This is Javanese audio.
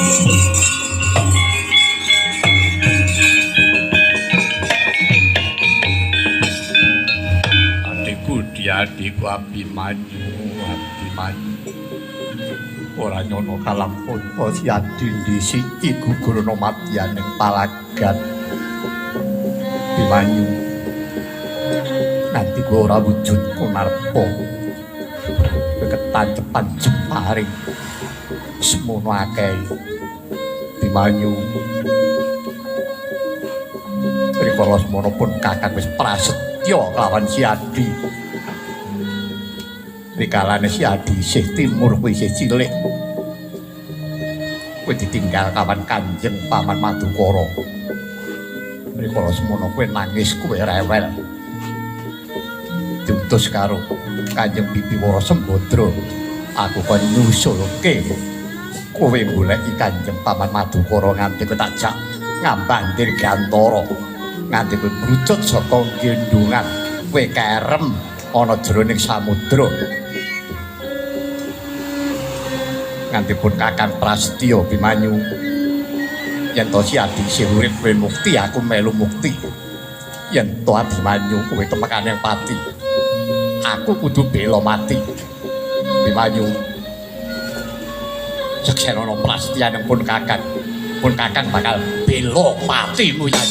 Adikku diadikku Abimanyu, Abimanyu. Ora nyono kalampun si adi ndhisiki gugurna madyaning palagan. Abimanyu. Nanti kowe ora wujud kunarpa. Kowe ketancepan jepare. Semono akeh. Abimanyu. Rikala semono pun kakang wis prasetya kelawan si Adi. Rikalane si Adi isih timur kuwi isih cilik. Kowe ditinggal kawan Kanjeng Paman Madukara. Rikala semono kowe nangis, kowe rewel. Diutus karo Kanjeng Bibi Wara Sembadra. Aku kon nyusulke kowe goleki Kanjeng Paman Madukara nganti kowe tak jak ngambah dirgantara. Nganti kowe brucut saka gendungan, kowe kerem ana jroning samudra. Nganti pun Kakang Prasetya Bimanyu, yen to si Adi isih urip kowe mukti, aku melu mukti. Yen to Abimanyu kowe temekane pati, aku kudu bela mati. Bimanyu, seksenono prasetyaning pun Kakang bakal bela patimu ya.